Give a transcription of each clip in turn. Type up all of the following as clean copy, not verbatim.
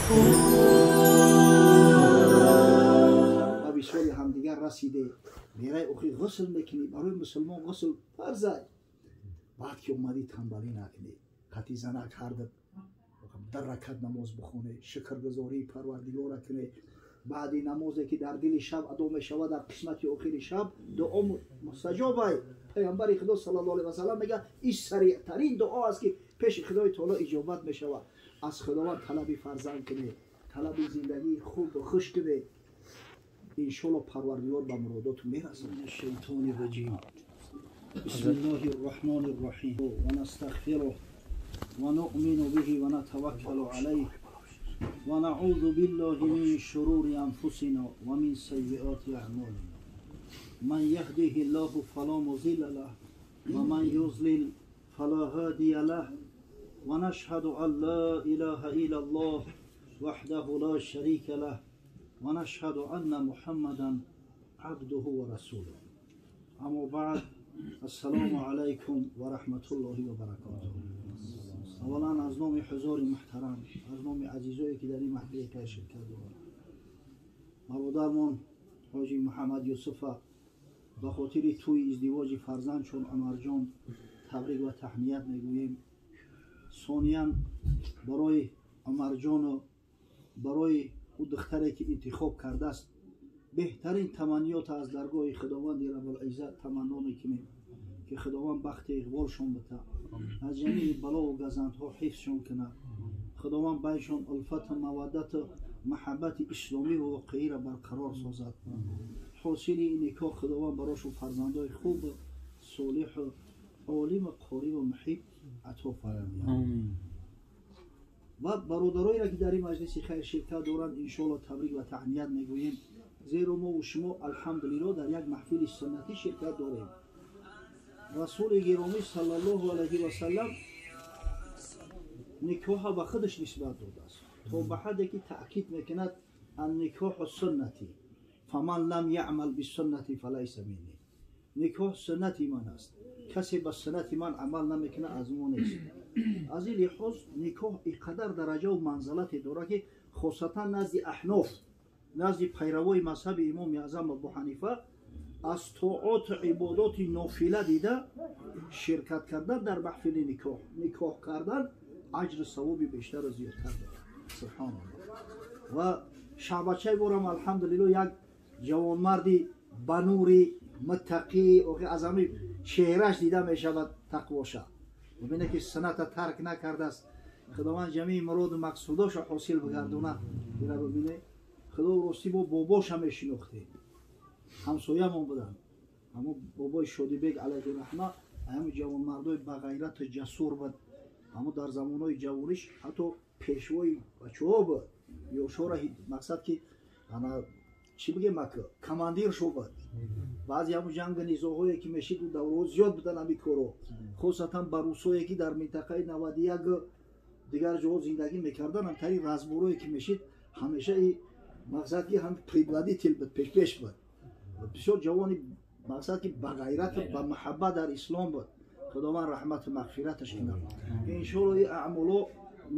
Ба висоли ҳамдигар расиде, мерай охи ғусл мекунӣ, барои мусулмон ғусл фарзай. Баъд ки омадӣ танбалӣ накунӣ, қати занак ҳарда дар ракат намоз бихонӣ, шукргузории парвардигора кунӣ. Баъди намозе ки дар дили шаб адо мешавад, дар қисмати охири шаб дуо мустаҷобай. Паёмбари Худо саллаллоҳу алайҳи васаллам мегӯяд, ин сариътарин дуо аст ки пеши Худои таоло иҷобат мешавад. Аз Худованд талаби фарзанд кунед, талаби зиндагии хубу хуш кунед. Иншоалло Парвардигор ба муродоту мерасад. Шайтони раҷим. Бисмиллоҳи рраҳмони рраҳим. Ва настағфируҳ ва нуъмину биҳи ва натаваккалу алайҳ ва наъузу биллоҳи мин шурури анфусина ва мин саййиоти аъмолина. Ман яҳдиҳи ллоҳу фало музилла лаҳ ва ман юзлил фало ҳодия лаҳ. Ва нашҳаду ан ло илоҳа иллаллоҳ ваҳдаҳу ло шарика лаҳ ва нашҳаду анна муҳаммадан абдуҳу ва расулуҳ. Аммо баъд, ассалому алайкум ва раҳматуллоҳи ва баракотуҳ. Аввалан аз номи ҳузури муҳтарам, аз номи азизое ки дар ин маҳфили хайр ширкат доранд, бародармон ҳоҷи Муҳаммад Юсуфа ба хотири тӯи издивоҷи фарзандшон Умарҷон табрик ва таҳният мегӯем. Сониян барои Умарҷону барои ӯ духтаре ки интихоб кардааст беҳтарин таманниёт аз даргоҳи Худованди Раббулиззат таманно мекунем ки Худованд бахти иқболшон бита, аз ҷамеи балову газандҳо ҳифзшон кунад. Худованд байншон улфату маваддату маҳаббати исломӣ ва воқеиро барқарор созад. Ҳосили ин никоҳ Худованд барошон фарзандои хубу солиҳу олиму қориву муҳиб ато фармояд. Ва бародароеро ки дар ин маҷлиси хайр ширкат доранд, иншоалло табрик ва таҳният мегӯем, зеро мо ва шумо алҳамдулилло дар як маҳфили суннатӣ ширкат дорем. Расули гиромӣ саллаллоҳу алайҳи васаллам никоҳа ба худаш нисбат додааст, то ба ҳадде ки таъкид мекунад: анникоҳу суннатӣ фаман лам яъмал бисуннатӣ фалайса минни. Никоҳ суннати ман аст, касе ба суннати ман амал намекунад аз мо нест. Аз ин лиҳоз никоҳ ин қадар дараҷаву манзалате дорад ки хосатан назди аҳноф, назди пайравои мазҳаби имоми аъзам Абу Ҳанифа аз тооту ибодоти нофила дида ширкат кардан дар маҳфили никоҳ, никоҳ кардан аҷру савоби бештару зиёдтар дорад. Субҳоналлоҳ. Ва шаҳбачаи борам алҳамдулилло як ҷавонмарди ба нури муттақӣ, охи аз ҳамин чеҳраш дида мешавад тақвоша. Бубинед ки сунната тарк накардааст. Худованд ҷамеи муроду мақсудошо ҳосил бигардонад. Ира бубинед, Худо ростӣ мо бобоша мешинохтем, ҳамсоямон буданд. Ҳамо бобои Шодибек алайҳи раҳма ҳамин ҷавонмардои бағайрату ҷасур буд. Ҳамо дар замонҳои ҷавониш ҳатто пешвои бачаҳо буд. Ёшора мақсад ки ана чӣ бигем, ака командир шо буд. Баъзе ҳамун ҷангу низоҳое ки мешид, ӯ давраҳо зиёд буданд ҳамин корҳо, хусусан ба русое ки дар минтақаи 91 дигар ҷоҳо зиндагӣ мекарданд, ҳамтари разборое ки мешид, ҳамеша и мақсад ки ҳам предводитель буд, пешпеш буд. Бисёр ҷавони мақсад ки ба ғайрату ба маҳаббат дар ислом буд. Худованд раҳмату мағфираташ кунад. Иншоалло ин аъмоло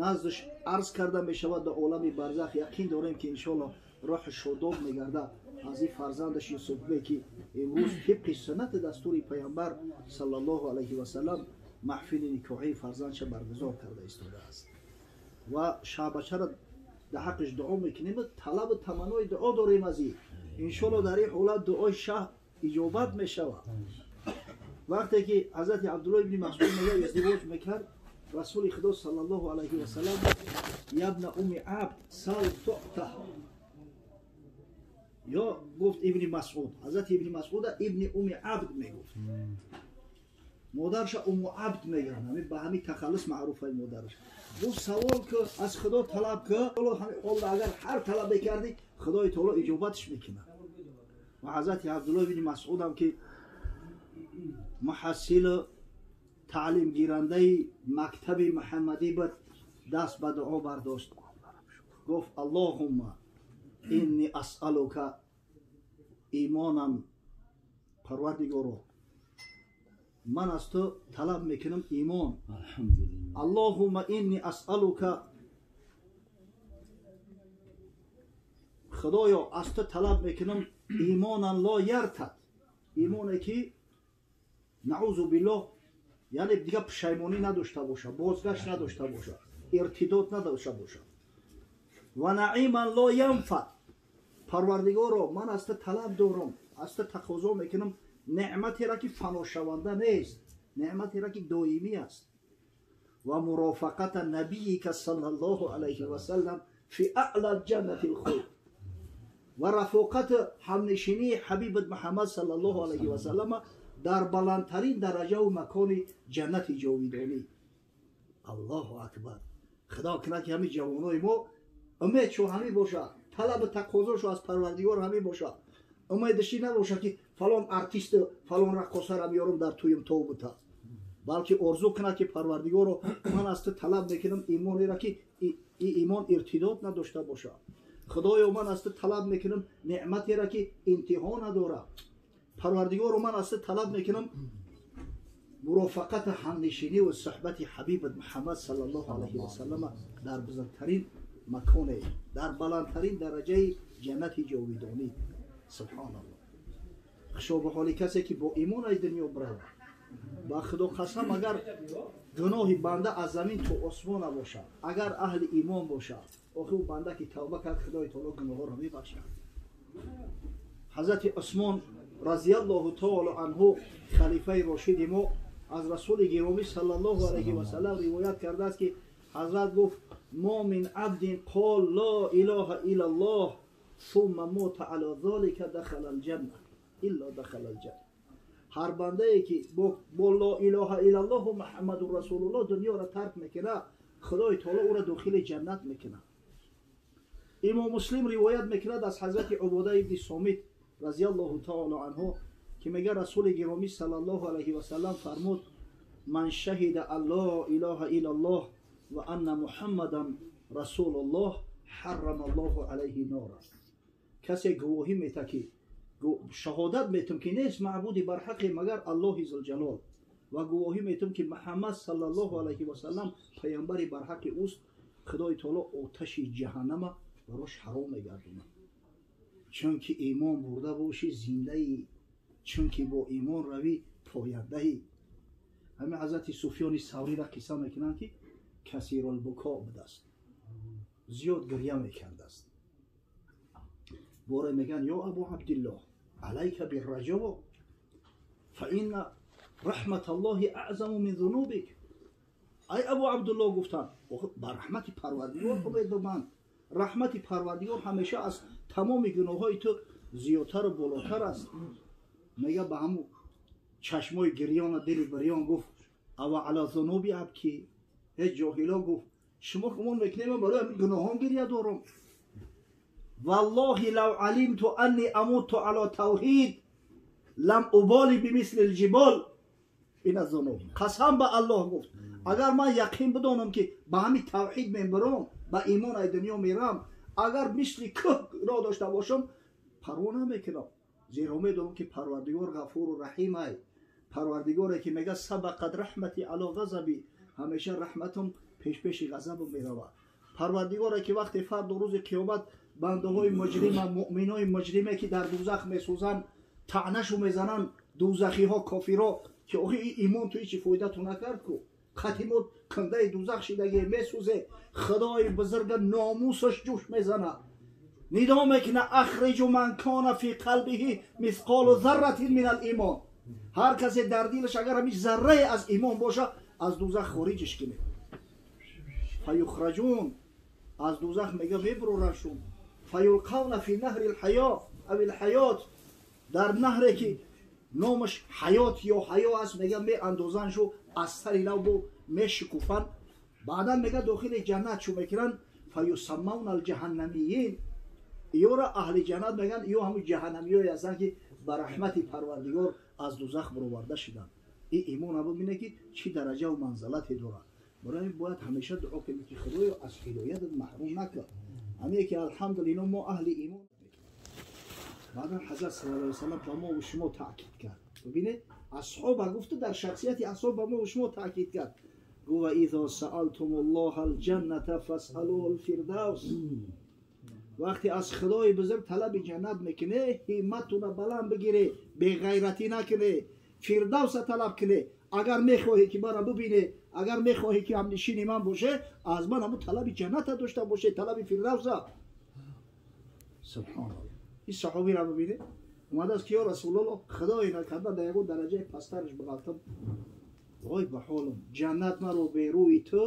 наздаш арз карда мешавад дар олами барзах. Яқин дорем ки иншоалло роҳи шодоб мегардад аз ин фарзандаш Юсуфбек ки имрӯз тибқи суннати дастури паёмбар саллаллоҳу алайҳи васаллам маҳфили никоҳии фарзандша баргузор карда истодааст. Ва шаҳбачаро дар ҳаққиш дуо мекунем, талабу таманнои дуо дорем аз ин. Иншоалло дар ин ҳолат дуои шаҳ иҷобат мешавад. Вақте ки ҳазрати Абдуллоҳ ибни Масъуд мегӯяд издивоҷ мекард, расули Худо саллаллоҳу алайҳи васаллам: ябна умми абд сал туъта. Ё гуфт ибни Масъуд, ҳазрати ибни Масъуда ибни умми абд мегуфт, модарша Умму Абд мегӯянд, ҳамин ба ҳамин тахаллус маъруфаи модараш. Гуфт: савол ки, аз Худо талаб ки, агар ҳар талаб мекардӣ, Худои таоло иҷобаташ мекунад. Ва ҳазрати Абдуллоҳ ибни Масъудам ки муҳассилу таълимгирандаи мактаби муҳаммадӣ буд, даст ба дуо бардошт, гуфт: аллоҳумма инни асъалука имонам, парвардигоро, ман аз ту талаб мекунам имон. Аллоҳумма инни асъалука Худоё, аз ту талаб мекунам имонан ло яртад, имоне ки наъузу биллоҳ, яъне дига пушаймонӣ надошта боша, бозгашт надошта боша, иртидод надошта боша. Ва наиман ло янфад, Парвардигоро, ман аз ту талаб дорам, аз ту тақозо мекунам неъматеро ки фаношаванда нест, неъматеро ки доимӣ аст. Ва мурофақата набиика саллаллоҳу алайҳи васаллам фи аъла ҷаннати лхулд, ва рафоқати ҳамнишинии ҳабибат Муҳаммад саллаллоҳу алайҳи васаллама дар баландтарин дараҷаву макони ҷаннати ҷовидонӣ. Аллоҳу акбар! Худо кунад, ки ҳамин ҷавонои мо умедшо ҳамин бошад, талабу тақозошо аз Парвардигор ҳамин бошад, умедашӣ набошад, ки фалон артисту фалон раққосара меёрам, дар тӯем тов бута, балки орзу кунад, ки Парвардигоро, ман аз ту талаб мекунам имонеро, ки имон иртидод надошта бошад. Худоё, ман аз ту талаб мекунам неъматеро, ки интиҳо надорад. Парвардигоро, ман аз ту талаб мекунам мурофақати ҳамнишинӣ ва суҳбати ҳабибат Муҳаммад саллаллоҳу алайҳи васаллама дар бузургтарин маконе, дар баландтарин дараҷаи ҷаннати ҷовидонӣ. Субҳоналлоҳ! Хушо ба ҳоли касе, ки бо имон аз дунё биравад. Ба Худо қасам, агар гуноҳи банда аз замин то осмона бошад, агар аҳли имон бошад, охи ӯ банда ки тавба кард, Худои таоло гуноҳҳоро мебахшад. Ҳазрати Усмон разиаллоҳу таоло анҳу, халифаи рошиди мо, аз расули гиромӣ саллаллоҳу алайҳи васаллам ривоят кардааст, ки ҳазрат гуфт: мо мин абдин қол ло илоҳа иллаллоҳ сумма мота ала золика дахала алҷанна илла дахала алҷанна. Ҳар бандае ки бо ло илоҳа иллаллоҳу Муҳаммадун расулуллоҳ дунёро тарк мекунад, Худои таоло ӯро дохили ҷаннат мекунад. Имом Муслим ривоят мекунад аз ҳазрати Убода ибни Сомит разиаллоҳу таоло анҳу, ки мега расули гиромӣ саллаллоҳу алайҳи васаллам фармуд: ман шаҳида ан ло илоҳа иллаллоҳ ва анна муҳаммадан расулуллоҳ ҳаррама аллоҳу алайҳи нора. Касе гувоҳӣ мета, ки шаҳодат метум, ки нест маъбуди барҳақе магар Аллоҳи зулҷалол, ва гувоҳӣ метум, ки Муҳаммад саллаллоҳу алайҳи васаллам паямбари барҳақи ӯст, Худои таоло оташи ҷаҳаннама барош ҳаром мегардонад. Чунки имон бурда бошӣ, зиндаӣ, чунки бо имон равӣ, пояндаӣ. Ҳамин ҳазрати Суфёни Савриро қисса мекунанд, ки касирулбуко будааст, зиёд гирья мекардааст. Боре мегӯянд: ё Абу Абдиллоҳ, алайка бирраҷо, фа инна раҳматаллоҳи аъзаму мин зунубик. Ай Абу Абдуллоҳ, гуфтанд, ба раҳмати Парвардигор умед бибанд, раҳмати Парвардигор ҳамеша аз тамоми гуноҳҳои ту зиёдтару болотар аст. Мега, ба ҳамун чашмои гирёна, дили бирён гуфт: ава ала зунуби абки? Ҳеҷ ҷоҳило, гуфт, шумо гумон мекунед, ман барои ҳамин гуноҳон гирья дорам? Валлоҳи лав алимту анни амуту ала тавҳид лам уболи бимисли лҷибол ин аззунуб. Қасам ба Аллоҳ, гуфт, агар ман яқин бидонам, ки ба ҳамин тавҳид мебирам, ба имон ай дунё мерам, агар мисли кӯҳ гуноҳ дошта бошам, парво намекунам, зеро медонам, ки Парвардигор ғафуру раҳим ай, Парвардигоре ки мега: сабақат раҳмати ало ғазаби, ҳамеша раҳматам пешпеши ғазабам меравад, Парвардигоре ки вақте фарду рӯзи қиёмат бандаҳои муҷрима, муъминои муҷриме, ки дар дӯзах месӯзанд, таънашу мезананд дӯзахиҳо, кофиро, ки охи имон ту ҳечи фоидату накард ку, хати мо кандаи дӯзах шидагӣ месӯзе, Худои бузурга номусаш ҷӯш мезанад, нидо мекуна: ахриҷу ман кона фи қалбиҳи мисқолу зарратин мин алимон. Ҳар касе дар дилаш агар ҳамин заррае аз имон боша, аз дӯзах хориҷиш кунед. Фаюхраҷун, аз дӯзах мега мебурорашун. Фаюлқавна фи наҳри лҳаё ав лҳаёт, дар наҳре ки номаш ҳаёт ё ҳаё аст, мега меандозаншу, аз сари нав бо мешукуфанд. Баъдан мега дохили ҷаннат чӯ мекунанд. Фаюсаммавна алҷаҳаннамиин, ёра аҳли ҷаннат мегӯянд, ё ҳамун ҷаҳаннамиёе ҳастанд, ки ба раҳмати Парвардигор аз дӯзах бароварда шуданд. Ин имона бибине, ки чӣ дараҷаву манзалате дорад. Барои ҳамин бояд ҳамеша дуо кунем, ки Худоё, аз ҳидоятат маҳрум накун. Ҳамие ки алҳамдулилло мо аҳли имон. Баъдан ҳазрат саллаллоҳу алайҳи васаллам ба мо шумо таъкид кард. Бибинед, асҳоба гуфта, дар шахсияти асҳоб ба мо шумо таъкид кард, гуфт: ва изо саалтум аллоҳа алҷанната фасалуҳу алфирдавс. Вақте аз Худои бузург талаби ҷаннат мекунӣ, ҳимматуна баланд бигирӣ, беғайратӣ накунӣ, фирдавса талаб кунӣ. Агар мехоҳӣ ки маро бубинӣ, агар мехоҳӣ ки ҳамнишини ман боше, аз ман ҳамун талаби ҷанната дошта боше, талаби фирдавса. Субҳоналлоҳ. Ин саҳобиро бубинӣ, омадааст ки ё Расулуллоҳ, Худое накарда дар ягон дараҷаи пасттараш биғалтам, вой ба ҳолам, ҷаннат маро берӯи ту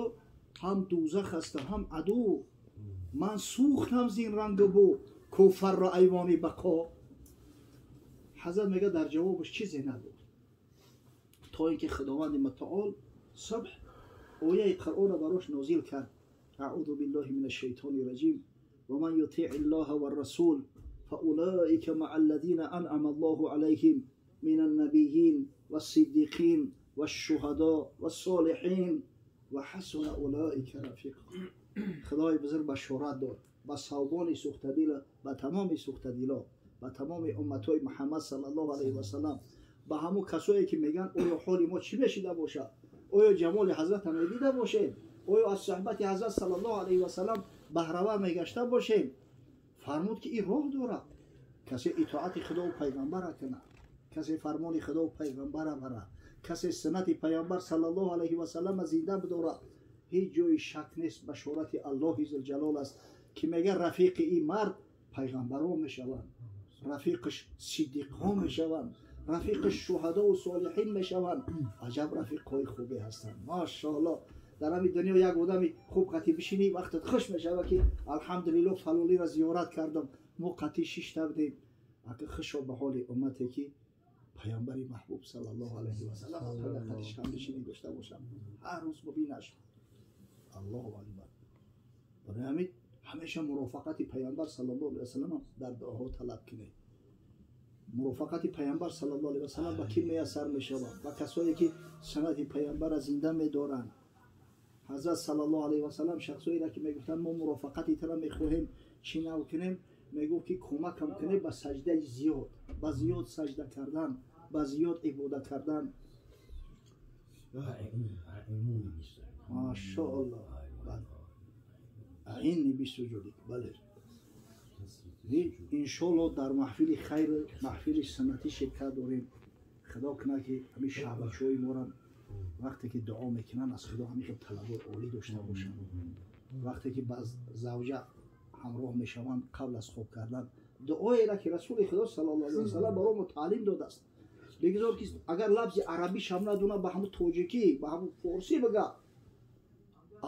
ҳам дӯзах аст, ҳам аду. Ман сӯхтам зин рангу бу куфарро айвони бақо. Ҳазрат мега дар ҷавобаш чизе нагуфт, то ин ки Худованди мутаол субҳ ояи Қуръонро барош нозил кард. Аъузу биллаҳи мин ашшайтони раҷим. Ва ман ютиъ аллоҳа варрасул фаулаика маа аллазина анъама аллоҳу алайҳим мин аннабийин вассиддиқин вашшуҳадо вассолиҳин ва ҳасуна улаика рафиқа. Худои бузург башорат дод ба савбони сӯхтадила, ба тамоми сӯхтадило, ба тамоми умматҳои Муҳаммад саллаллоҳу алайҳи васаллам, ба ҳамун касое ки мегӯянд оё ҳоли мо чӣ мешида бошад, оё ҷамоли ҳазрата медида бошем, оё аз суҳбати ҳазрат саллаллоҳу алайҳи васаллам баҳравар мегашта бошем. Фармуд ки ин роҳ дорад, касе итоати Худову пайғамбара кунад, касе фармони Худову пайғамбара барад, касе суннати пайғамбар саллаллоҳу алайҳи васаллама зинда бидорад. Ҳеҷ ҷои шак нест, башорати Аллоҳи зулҷалол аст ки мега рафиқи ин мард пайғамбарон мешаванд, рафиқаш сиддиқҳо мешаванд, рафиқаш шуҳадову солиҳин мешаванд. Аҷаб рафиқҳои хубе ҳастанд, машоаллоҳ. Дар ҳамин дунё як одами хуб қатӣ бишинӣ, вақтат хуш мешавад ки алҳамдулиллоҳ фалолиро зиёрат кардам, мо қатӣ шишта будем. Ака хушо ба ҳоли уммате ки пайғамбари маҳбуб саллаллоҳу алайҳи васаллам қатиш ҳамнишинӣ дошта бошам, ҳар рӯз бубинаш. Аллоҳу акбар. Барои ҳамин ҳамеша мурофиқати пайғамбар саллаллоҳу алайҳи васаллам дар дуоҳо талаб кунед. Мурофиқати пайғамбар саллаллоҳу алайҳи васаллам ба кӣ меяссар мешавад? Ба касое ки суннати пайғамбарро зинда медоранд. Ҳазрат саллаллоҳу алайҳи васаллам шахсоеро ки мегуфтанд мо мурофиқати туро мехоҳем, чӣ нав кунем, мегуфт ки кӯмакам кунед ба саҷдаи зиёд, ба зиёд саҷда кардан, ба зиёд ибодат кардан. Машоаллоҳ. Аинни бисуҷудик. Бале, иншоаллоҳ дар маҳфили хайр, маҳфили суннатӣ ширкат дорем. Худо кунад ки ҳамин шаҳбачаҳои моро вақте ки дуо мекунанд аз Худо ҳамин хел талабои олӣ дошта бошанд. Вақте ки ба завҷа ҳамроҳ мешаванд қабл аз хоб кардан, дуоеро ки Расули Худо саллаллоҳу алайҳи васаллам барои мо таълим додааст, бигзор ки агар лафзи арабишам надона, ба ҳамун тоҷикӣ, ба ҳамун форсӣ бигӯ: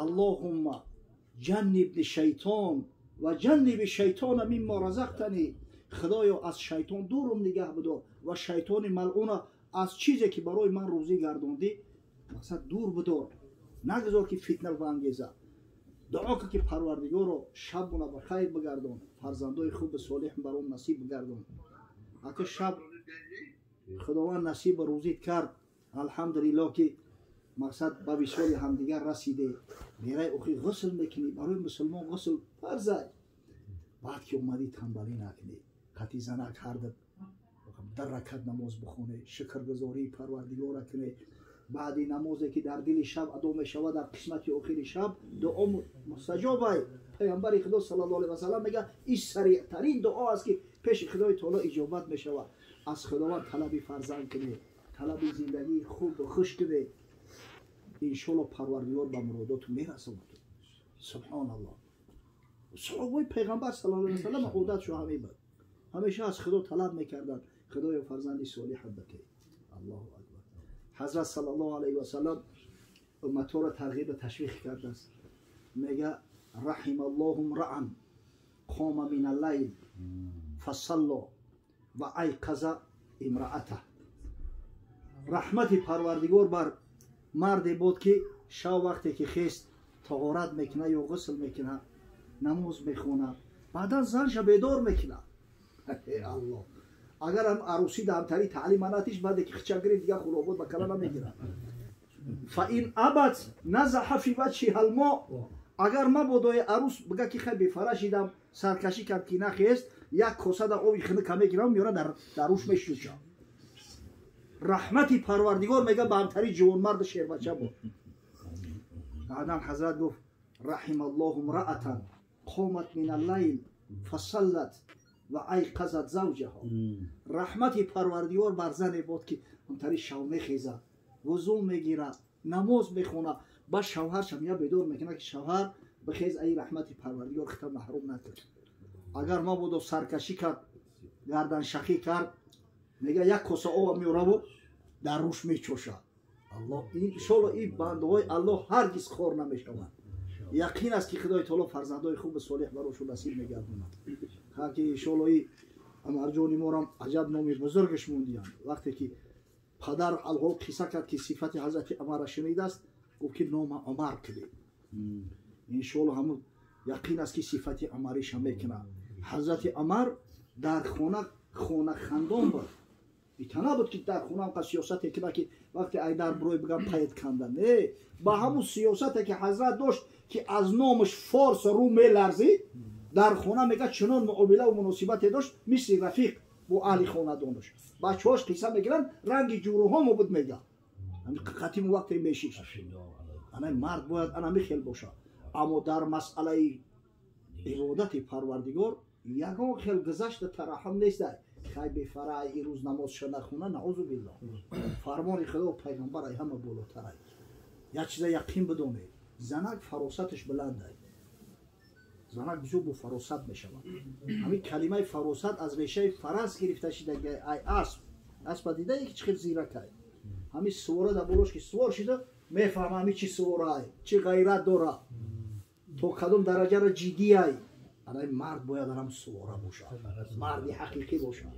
Аллоҳумма ҷаннибни шайтон ва ҷанниби шайтона мимма разақтани. Худоё, аз шайтон дурум нигаҳ бидор ва шайтони малъуна аз чизе ки барои ман рӯзӣ гардондӣ мақсад дур бидор, нагузор ки фитна баангезад. Дуо кун ки Парвардигоро шабона ба хайр бигардон, фарзандои хуби солиҳ баром насиб бигардон. Ака шаб Худованд насиба рӯзит кард, алҳамдулиллоҳ ки мақсад ба висоли ҳамдигар расиде. Мерай охи ғусл мекунӣ, барои мусулмон ғусл фарзай. Баъд ки омадӣ танбалӣ накунӣ, қатӣ занак ҳарду дар ракат намоз бихонӣ, шукргузории Парвардигора кунӣ. Баъди намозе ки дар дили шаб адо мешавад, дар қисмати охири шаб дуо мустаҷобай. Пайғамбари Худо саллаллоҳу алайҳи васаллам мегӯяд ин сариътарин дуо аст ки пеши Худои таоло иҷобат мешавад. Аз Худованд талаби фарзанд кунед, талаби зиндагии хубу хуш кунед, иншоаллоҳ Парвардигор ба муродоту мерасонад. Субҳоналлоҳ. Саҳобаи пайғамбар саллаллоҳу алайҳи васаллам одатшо ҳамин буд, ҳамеша аз Худо талаб мекарданд: Худоё, фарзанди солиҳа бите. Аллоҳу акбар. Ҳазрат саллаллоҳу алайҳи васаллам умматҳоро тарғиба ташвиқ кардааст. Мега раҳималлоҳу мраан қома мин аллайл фасалло ва айқаза имраата. Раҳмати Парвардигор бар марде буд ки шав вақте ки хест тоҳорат мекунад ё ғусл мекунад, намоз мехонад, баъдан занша бедор мекунад. Аллоҳ, агар ҳам арӯсӣ даҳамтарӣ таълим анатиш, баъде ки хича гирифт дигар хулобод ба кала намегирад. Фа ин абад назаҳа фи ваҷҳиҳа алмо. Агар мабодои арӯс бига ки хай бефара шидам, саркашӣ кард ки нахест, як косада оби хиныка мегирам, меёра дар рӯш мешӯша. Раҳмати Парвардигор мега ба ҳамтари ҷавонмарду шербача буд. Баъдан ҳазрат гуфт: раҳималлоҳу мраатан қомат мин аллайл фасаллат ва айқазат завҷаҳо. Раҳмати Парвардигор бар зане бод, ки ҳамтари шав мехезад, вузӯ мегирад, намоз мехонад, ба шавҳаршам я бедор мекунад, ки шавҳар, бихез, ай раҳмати Парвардигор хита маҳрум накун. Агар мабодо саркашӣ кард, гарданшахӣ кард, мега як коса ова меораву дар рӯш мечошад. Аллоҳ, иншолло, ин бандаҳои Аллоҳ ҳаргиз хор намешаванд. Яқин аст, ки Худои таоло фарзандои хуби солеҳ барошон насиб мегардонад. Ки иншолло и Амарҷони морам аҷаб номи бузургаш мондиянд. Вақте ки падар алҳол қисса кард, ки сифати ҳазрати Умарра шунидааст, гуфт, ки нома Умар кунед. Иншолло, ҳамун яқин аст, ки сифати умариша мекунад. Ҳазрати Умар дар хона хонахандон буд. Ита набуд, ки дар хона ҳамқа сиёсате кунад, ки вақте айдар бурой бигам, паед канда. Не, ба ҳамун сиёсате, ки ҳазрат дошт, ки аз номаш форс рӯ меларзид, дар хона мега чунон муомилаву муносибате дошт, мисли рафиқ бо аҳли хонадонаш. Бачаҳош қисса мегиранд, ранги ҷуруҳомо буд, мега қатиму вақте мешишт. Ана мард бояд ана михел бошад, аммо дар масъалаи ибодати Парвардигор ягон хел гузашта тараҳам нестай. Хай, бефарай, ирӯз намозша нахуна, наузу биллоҳ. Фармони Худо, пайғамбар ай ҳама болотарай. Як чиза яқин бидонед: занак фаросаташ баландай. Занак бисёр бо фаросат мешавад. Ҳамин калимаи фаросат аз решаи фарас гирифта шидаги, ай асп. Аспа дидае, ки чӣ хел зиракай? Ҳамин сувора дар болош ки сувор шида, мефаҳма ҳамин чӣ суворай, чӣ ғайрат дора, то кадом дараҷаро ҷиддиай. Ана мард бояд анам сувора бошад, марди ҳақиқӣ бошад,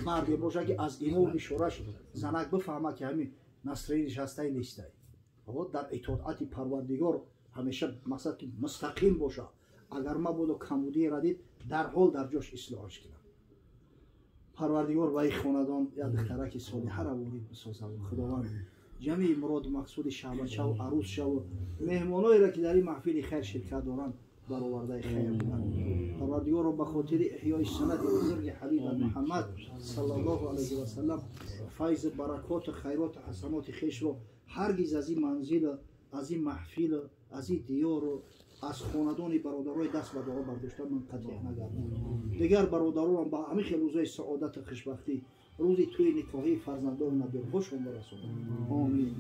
марде бошад, ки аз имову ишораш занак бифаҳмад, ки ҳамин настроение ш ҳастай, нестай. Дар итоати Парвардигор ҳамеша мақсад ки мустақим бошад. Агар мабодо камбудиеро дид, дарҳол дар ҷош ислоҳаш кунад. Парвардигор ба ин хонадон як духтараки солиҳаро ворид бисозад. Худованд ҷамъи муроду мақсуди шаҳбачаву арӯсшаву меҳмоноеро, ки дар ин маҳфили хайр ширкат доранд, баровардаи хайр кунад. Парвардигорро ба хотири эҳёи суннати бузурги ҳабиба Муҳаммад саллаллоҳу алайҳи васалам файзу баракоту хайроту ҳасаноти хешро ҳаргиз аз ин манзилу аз ин маҳфилу аз ин диёру аз хонадони бародарои даст ба дуо бардошта мунқатеъ нагардад. Дигар бародаронам ба ҳамин хел рӯзои саодату хушбахтӣ, рӯзи тӯи никоҳии фарзандону набирҳошон барасонад. Омин.